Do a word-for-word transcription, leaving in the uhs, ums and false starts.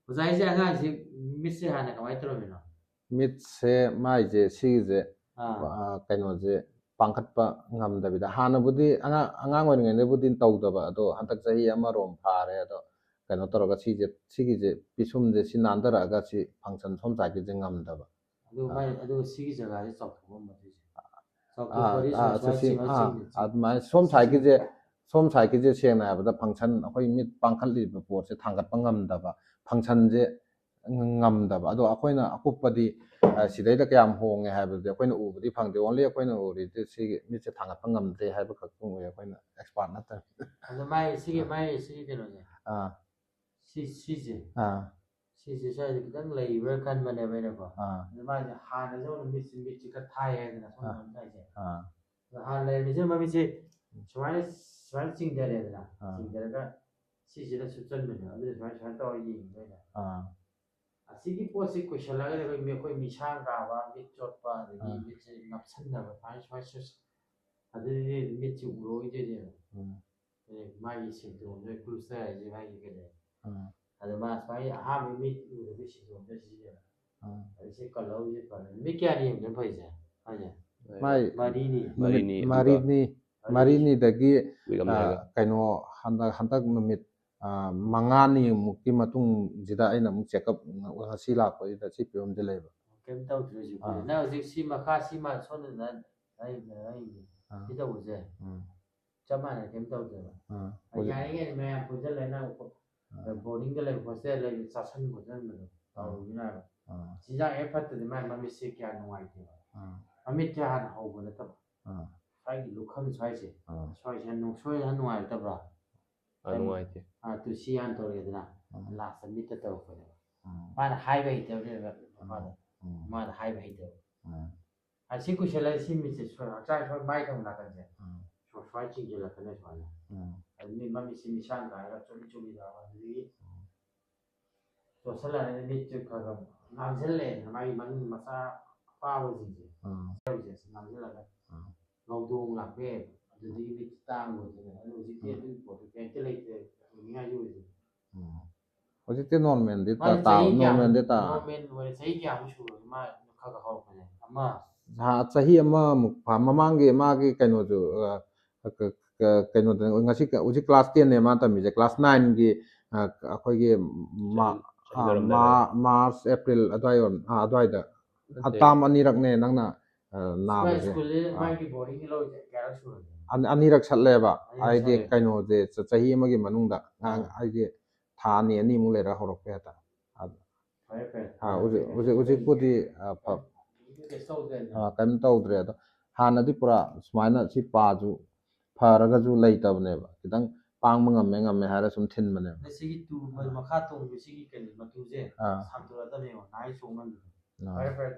ꯑꯣꯖꯥ, ꯑꯩꯁꯦ ꯑꯉꯥꯡꯁꯤ ꯃꯤꯠꯁꯦ ꯍꯥꯟꯅ ꯀꯃꯥꯏꯅ ꯇꯧꯔꯝꯃꯤꯅꯣ? ꯃꯤꯠꯁꯦ, ꯃꯥꯏꯁꯦ, ꯁꯤꯒꯤꯁꯦ, ꯑꯥ ꯑ, ꯀꯩꯅꯣꯁꯦ, ꯄꯥꯡꯈꯠꯄ ꯉꯝꯗꯕꯤꯗ, ꯍꯥꯟꯅꯕꯨꯗꯤ ꯑꯉꯥꯡ ꯑꯉꯥꯡ ꯑꯣꯏꯔꯤꯉꯩꯗꯕꯨꯗꯤ ꯇꯧꯗꯕ, ꯑꯗꯣ ꯍꯟꯗꯛ ꯆꯍꯤ ꯑꯃꯔꯣꯝ ꯐꯥꯔꯦ꯫ ꯑꯗꯣ ꯀꯩꯅꯣ ꯇꯧꯔꯒ ꯁꯤꯁꯦ, ꯁꯤꯒꯤꯁꯦ, ꯄꯤꯁꯨꯝꯁꯦ ꯁꯤ ꯅꯥꯟꯊꯔꯛꯑꯒ ꯁꯤ ꯐꯪꯁꯟ ꯁꯣꯝ ꯁꯥꯏꯠꯀꯤꯁꯦ ꯉꯝꯗꯕ꯫ ꯑꯗꯨꯒ ꯃꯥꯏ ꯑꯗꯨꯒ ꯁꯤꯒꯤ ꯖꯒꯥꯁꯦ ꯆꯥꯎꯊꯣꯛꯑꯝꯕ ꯑꯗꯨꯏꯁꯦ꯫ ꯑꯥ, ꯆꯥꯎꯊꯣꯛꯄꯗꯤ ꯑꯥ, ꯁꯨꯃꯥꯏꯅ ꯁꯤ, ꯁꯨꯃꯥꯏꯅ ꯑꯥ, ꯆꯤꯡꯗ ꯑꯗꯨꯃꯥꯏꯅ ꯁꯣꯝ ꯁꯥꯏꯠꯀꯤꯁꯦ, ꯁꯣꯝ ꯁꯥꯏꯠꯀꯤꯁꯦ ꯁꯦꯡꯅ ꯍꯥꯏꯔꯕꯗ ꯐꯪꯁꯟ, ꯑꯩꯈꯣꯏ ꯃꯤꯠ ꯄꯥꯡꯈꯠꯂꯤꯕ ꯄꯣꯠꯁꯦ ꯊꯥꯡꯒꯠꯄ ꯉꯝꯗꯕ, ꯐꯪꯁꯟꯁꯦ ꯉꯝꯗꯕ꯫ ꯑꯗꯣ ꯑꯩꯈꯣꯏꯅ ꯑꯀꯨꯞꯄꯗꯤ, ꯑ, ꯁꯤꯗꯩꯗ ꯀꯌꯥꯝ ꯍꯣꯡꯉꯦ ꯍꯥꯏꯕꯗꯨꯗꯤ ꯑꯩꯈꯣꯏꯅ ꯎꯕꯗꯤ ꯐꯪꯗꯦ꯫ ꯑꯣꯟꯂꯤ ꯑꯩꯈꯣꯏꯅ ꯎꯔꯤꯗꯤ ꯁꯤꯒꯤ ꯃꯤꯠꯁꯦ ꯊꯥꯡꯒꯠꯄ ꯉꯝꯗ꯭ꯔꯦ ꯍꯥꯏꯕ ꯈꯛꯇꯪ ꯎꯏ꯫ ꯑꯩꯈꯣꯏꯅ ꯑꯦꯛꯁꯄꯥꯔꯠ ꯅꯠꯇꯕꯅꯤꯅ꯫ ꯑꯗꯣ ꯃꯥꯏ ꯁꯤꯒꯤ ꯃꯥꯏ ꯁꯤꯒꯤ ꯀꯩꯅꯣꯁꯦ, ꯑꯥ, ꯁꯤ ꯁꯤꯁꯦ ꯑꯥ, ꯁꯤꯁꯦ ꯁ꯭ꯋꯥꯏꯗ ꯈꯤꯇꯪ ꯂꯩꯕ꯭ꯔꯥ ꯈꯟꯕꯅꯦꯕ ꯑꯩꯅꯀꯣ꯫ ꯑꯥ, ꯑꯗꯨ ꯃꯥꯁꯦ ꯍꯥꯟꯅꯁꯨ ꯑꯃꯨꯛ ꯃꯤꯠꯁꯦ ꯃꯤꯠꯁꯦ ꯈꯔ ꯊꯥꯏ ꯍꯥꯏꯗꯅ ꯁꯣꯝ ꯑꯥ꯫ ꯅꯥꯀꯟ ꯁ꯭ꯋꯥꯏꯁꯦ꯫ ꯑꯥ, ꯑꯗꯣ ꯍꯥꯟꯅ ꯂꯩꯔꯝꯃꯤꯁꯦ ꯃꯃꯤꯠꯁꯦ ꯎꯝ꯫ ꯁꯨꯃꯥꯏꯅ ꯁꯨꯃꯥꯏꯅ ꯆꯤꯡꯊꯔꯦꯗꯅ, ꯑꯥ꯫ ꯆꯤꯡꯊꯔꯒ ꯁꯤꯁꯤꯗ ꯁꯨꯞꯆꯟꯕꯅꯦꯕ꯫ ꯑꯗꯨꯗ ꯁꯨꯃꯥꯏꯅ ꯁꯨꯃꯥꯏꯅ ꯇꯧꯔ ꯌꯦꯡꯕ ꯑꯩꯅ꯫ ꯑꯥ, ꯑꯁꯤꯒꯤ ꯄꯣꯠꯁꯤ ꯀꯨꯏꯁꯜꯂꯒꯗꯤ ꯑꯩꯈꯣꯏ ꯃꯤ-, ꯑꯩꯈꯣꯏ ꯃꯤꯁꯥꯡ ꯀꯥꯕ, ꯃꯤꯠ ꯆꯣꯠꯄ, ꯑꯗꯒꯤ ꯑꯥ꯫ ꯃꯤꯠꯁꯦ ꯅꯞꯁꯟꯅꯕ, ꯁꯨꯃꯥꯏꯅ ꯁꯨꯃꯥꯏꯅ ꯁꯨ-, ꯑꯗꯨꯗꯤ ꯃꯤꯠꯁꯦ ꯎꯔꯣꯏꯗꯣꯏꯅꯦꯕ꯫ ꯎꯝ, ꯑꯗꯩ ꯃꯥꯒꯤ ꯁꯤꯝꯇꯣꯝꯗꯣ ꯀ꯭ꯂꯨꯁꯇꯔ ꯍꯥꯏꯁꯦ ꯃꯥꯒꯤ ꯀꯩꯅꯣ꯫ ꯎꯝ, ꯑꯗꯣ ꯃꯥ ꯁꯨꯃꯥꯏꯅ ꯑꯍꯥꯟꯕ ꯃꯤꯠ ꯎꯗꯕꯒꯤ ꯁꯤꯝꯇꯣꯝꯗꯣ ꯁꯤꯖꯤꯟꯅꯕ꯫ ꯎꯝ꯫ ꯑꯗꯩ ꯁꯤ ꯀꯜꯍꯧꯁꯦ ꯐꯔꯦ꯫ ꯅꯨꯃꯤꯠ ꯀꯌꯥꯅꯤ ꯌꯦꯡꯕꯅ ꯐꯩꯁꯦ? ꯍꯥꯏꯁꯦ? ꯃꯥꯏ ꯃꯔꯤꯅꯤ꯫ ꯅꯨꯃꯤꯠ ꯃꯔꯤꯅꯤ, ꯑꯗꯨꯒ ꯃꯔꯤꯅꯤ, ꯃꯔꯤꯅꯤ꯫ ꯃꯔꯤꯅꯤꯗꯒꯤ, ꯋꯤꯛ ꯑꯃ ꯑ, ꯂꯩꯔꯒ꯫ ꯀꯩꯅꯣ, ꯍꯟꯗꯛ, ꯍꯟꯗꯛ ꯅꯨꯃꯤꯠ, ꯑ, ꯃꯉꯥꯅꯤꯃꯨꯛꯀꯤ ꯃꯇꯨꯡꯁꯤꯗ ꯑꯩꯅ ꯑꯃꯨꯛ ꯆꯦꯛꯑꯞ, ꯉꯁꯤ ꯂꯥꯛꯄꯁꯤꯗ ꯁꯤ ꯐꯤꯕꯝꯁꯤ ꯂꯩꯕ꯫ ꯀꯩꯝ ꯇꯧꯗ꯭ꯔꯦ ꯍꯧꯖꯤꯛ꯫ ꯑꯥ꯫ ꯅꯪ ꯍꯧꯖꯤꯛ ꯁꯤ ꯃꯈꯥ ꯁꯤꯃ ꯁꯣꯝꯗ ꯑꯩ, ꯑꯩ ꯑꯥ꯫ ꯁꯤ ꯇꯧꯕꯁꯦ ꯎꯝ, ꯆꯞ ꯃꯥꯟꯅ ꯀꯩꯝ ꯇꯧꯗꯦꯕ꯫ ꯎꯝ, ꯌꯥꯔꯤꯉꯩ ꯃꯌꯥꯝ ꯄꯨꯟꯁꯤꯜꯂꯒ ꯅꯪ ꯑꯥ꯫ ꯕꯣꯔꯗꯤꯡꯗ ꯂꯩꯕ, ꯍꯣꯁꯇꯦꯜ ꯂꯩꯕ, ꯆꯥꯁꯟ ꯈꯣꯠꯆꯟꯕꯗꯣ ꯇꯧꯔꯨꯒꯤꯅꯣ ꯍꯥꯏꯕ꯫ ꯑꯥ꯫ ꯆꯤꯟꯖꯥꯛ ꯍꯦꯛ ꯐꯠꯇꯗꯤ ꯃꯥꯏ ꯃꯃꯤꯠꯁꯦ ꯀꯌꯥ ꯅꯨꯡꯉꯥꯏꯇꯦꯕ꯫ ꯑꯥ꯫ ꯃꯃꯤꯠꯁꯦ ꯍꯥꯟꯅ ꯍꯧꯕ ꯅꯠꯇꯕ ꯑꯥ꯫ ꯁ꯭ꯋꯥꯏꯒꯤ ꯂꯨꯈꯝ ꯁ꯭ꯋꯥꯏꯁꯦ, ꯑꯥ꯫ ꯁ꯭ꯋꯥꯏꯁꯦ ꯅꯨꯡ-, ꯁ꯭ꯋꯥꯏꯁꯦ ꯅꯨꯡꯉꯥꯏꯔꯛꯇꯕ꯭ꯔꯥ? ꯑꯥ, ꯅꯨꯡꯉꯥꯏꯇꯦ꯫ ꯑꯥ, ꯇꯨ ꯁꯤ ꯍꯥꯟꯅ ꯇꯧꯔꯛꯑꯦꯗꯅ, ꯑꯥ꯫ ꯂꯥꯁꯇ ꯃꯤꯠꯇ ꯇꯧꯔꯛꯄꯅꯦꯕ꯫ ꯑꯥ꯫ ꯃꯥꯅ ꯍꯥꯏꯕ ꯍꯩꯇꯕꯅꯦꯕ ꯃꯥꯗꯣ꯫ ꯑꯥ꯫ ꯃꯥꯅ ꯍꯥꯏꯕ ꯍꯩꯇꯕ꯫ ꯑꯥ꯫ ꯑꯁꯤ ꯀꯨꯏꯁꯜꯂꯗꯤ ꯁꯤ ꯃꯤꯠꯁꯦ ꯁꯣꯏ-, ꯍꯛꯆꯥꯡ ꯁꯣꯏ ꯃꯥꯏ ꯊꯪꯕ ꯅꯥꯀꯟꯁꯦ ꯑꯥ꯫ ꯁꯣ-, ꯁꯨꯃꯥꯏꯅ ꯆꯤꯡꯁꯤꯜꯂꯛꯀꯅꯤ ꯁꯨꯃꯥꯏꯅ꯫ ꯑꯥ꯫ ꯑꯗꯨ ꯃꯤꯠ ꯃꯃꯤꯠꯁꯤ ꯃꯤꯁꯥꯡ ꯀꯥꯔꯒ ꯆꯨꯝꯂꯤ ꯆꯨꯝꯂꯤ ꯇꯧꯔꯒ ꯑꯗꯨꯗꯒꯤ ꯆꯣꯠꯁꯜꯂꯛꯑꯅꯤ, ꯃꯤꯠꯁꯦ ꯈꯔ ꯈꯔ ꯉꯥꯡꯁꯤꯜꯂꯛꯑꯦꯗꯅ, ꯃꯥꯒꯤ ꯃꯅꯨꯡ ꯃꯆꯥ ꯑꯄꯥꯕꯁꯤꯡꯁꯦ ꯑꯥ꯫ ꯇꯧꯔꯤꯁꯦ ꯁꯤ ꯉꯥꯡꯁꯤꯜꯂꯒ ꯑꯥ꯫ ꯉꯧꯗꯣꯡ ꯂꯥꯛꯄ ꯌꯥꯏꯕ꯫ ꯑꯗꯨꯗꯒꯤ ꯃꯤꯠꯁꯦ ꯇꯥꯡꯕ ꯑꯣꯏꯗꯣꯏꯅꯦ꯫ ꯑꯗꯨ ꯍꯧꯖꯤꯛꯇꯤ ꯎꯝ꯫ ꯑꯗꯨꯒꯤ ꯄꯣꯠꯇꯨ ꯀꯩꯝꯇ ꯂꯩꯇ꯭ꯔꯦ, ꯇꯧꯅꯤꯡꯉꯥꯏꯁꯨ ꯑꯣꯏꯗꯦ꯫ ꯑꯥ꯫ ꯍꯧꯖꯤꯛꯇꯤ ꯅꯣꯔꯃꯦꯜꯗꯤ ꯇꯥ ꯃꯥꯁꯦ ꯇꯥ ꯆꯍꯤ ꯀꯌꯥꯃꯨꯛ ꯅꯣꯔꯃꯦꯜꯗꯤ ꯇꯥ ꯅꯣꯔꯃꯦꯜ ꯑꯣꯏꯅ ꯆꯍꯤ ꯀꯌꯥꯃꯨꯛ ꯁꯨꯔꯒꯦ ꯃꯥ ꯈꯔ ꯈꯔ ꯍꯧꯔꯛꯄꯁꯦ? ꯑꯃ ꯍꯥ- ꯆꯍꯤ ꯑꯃꯃꯨꯛ ꯐꯥ- ꯃꯃꯥꯡꯒꯤ ꯃꯥꯒꯤ ꯀꯩꯅꯣꯁꯨ ꯑ, ꯀ- ꯀ- ꯀꯩꯅꯣꯗ ꯉꯁꯤ ꯀ- ꯍꯧꯖꯤꯛ ꯀ꯭ꯂꯥꯁ ꯇꯦꯟꯅꯦ ꯃꯥ ꯇꯝꯃꯤꯁꯦ, ꯀ꯭ꯂꯥꯁ ꯅꯥꯏꯟꯒꯤ ꯑꯩꯈꯣꯏꯒꯤ ꯃꯥ- ꯆꯍꯤ ꯂꯣꯏꯔꯝꯗꯥꯏꯗ꯫ ꯃꯥ- ꯃꯥꯔꯆ ꯑꯦꯄ꯭ꯔꯤꯜ ꯑꯗꯨꯋꯥꯏ ꯑꯣꯏꯔꯝ- ꯑꯥ, ꯑꯗꯨꯋꯥꯏꯗ ꯑ, ꯅꯠꯇꯦ꯫ ꯇꯥꯝ ꯑꯅꯤꯔꯛꯅꯦ ꯅꯪꯅ ꯑ, ꯅꯥꯕꯁꯦ꯫ ꯁ꯭ꯀꯨꯜꯁꯦ ꯑꯥ꯫ ꯃꯥꯒꯤ ꯕꯣꯔꯗꯤꯡꯒꯤ ꯂꯧꯔꯤꯁꯦ ꯀꯌꯥꯔꯛ ꯁꯨꯔꯒꯦ? ꯑꯅꯤ- ꯑꯅꯤꯔꯛ ꯁꯠꯂꯦꯕ꯫ ꯑꯅꯤꯔꯛ ꯍꯥꯏꯗꯤ ꯁꯠꯂꯦ꯫ ꯀꯩꯅꯣꯁꯦ ꯆ- ꯆꯍꯤ ꯑꯃꯒꯤ ꯃꯅꯨꯡꯗ ꯉꯥꯡ- ꯑꯥ꯫ ꯍꯥꯏꯗꯤ ꯊꯥ ꯑꯅꯤ ꯑꯅꯤꯃꯨꯛ ꯂꯩꯔꯒ ꯍꯧꯔꯛꯄ ꯍꯦꯛꯇ꯫ ꯐꯔꯦ ꯐꯔꯦ꯫ ꯑꯥ, ꯍꯧꯖꯤꯛ ꯍꯧꯖꯤꯛ ꯍꯧꯖꯤꯛꯄꯨꯗꯤ ꯑꯥ, ꯐ- ꯀꯩꯁꯨ ꯇꯧꯗ꯭ꯔꯦꯅꯦ꯫ ꯑꯥ, ꯀꯩꯝ ꯇꯧꯗ꯭ꯔꯦ꯫ ꯑꯗꯣ ꯍꯥꯟꯅꯗꯤ ꯄꯨꯔꯥ ꯁꯨꯃꯥꯏꯅ ꯁꯤ ꯄꯥꯁꯨ ꯐꯔꯒꯁꯨ ꯂꯩꯇꯕꯅꯦꯕ, ꯈꯤꯇꯪ ꯄꯥꯡꯕ ꯉꯝꯃꯦ ꯉꯝꯃꯦ ꯍꯥꯏꯔ ꯁꯨꯝ ꯊꯤꯟꯕꯅꯦꯕ꯫ ꯑꯗꯩ ꯁꯤꯒꯤ ꯇꯨ ꯃꯈꯥ ꯇꯣꯡꯕ ꯁꯤꯒꯤ ꯀꯩꯅꯣ ꯃꯇꯨꯁꯦ ꯑꯥ꯫ ꯁꯥꯡꯗꯣꯔꯛꯑꯗꯕꯅꯦꯕ ꯅꯍꯥꯟ ꯆꯣꯡ ꯉꯝꯗꯕ꯫ ꯑꯥ꯫ ꯐꯔꯦ ꯐꯔꯦ꯫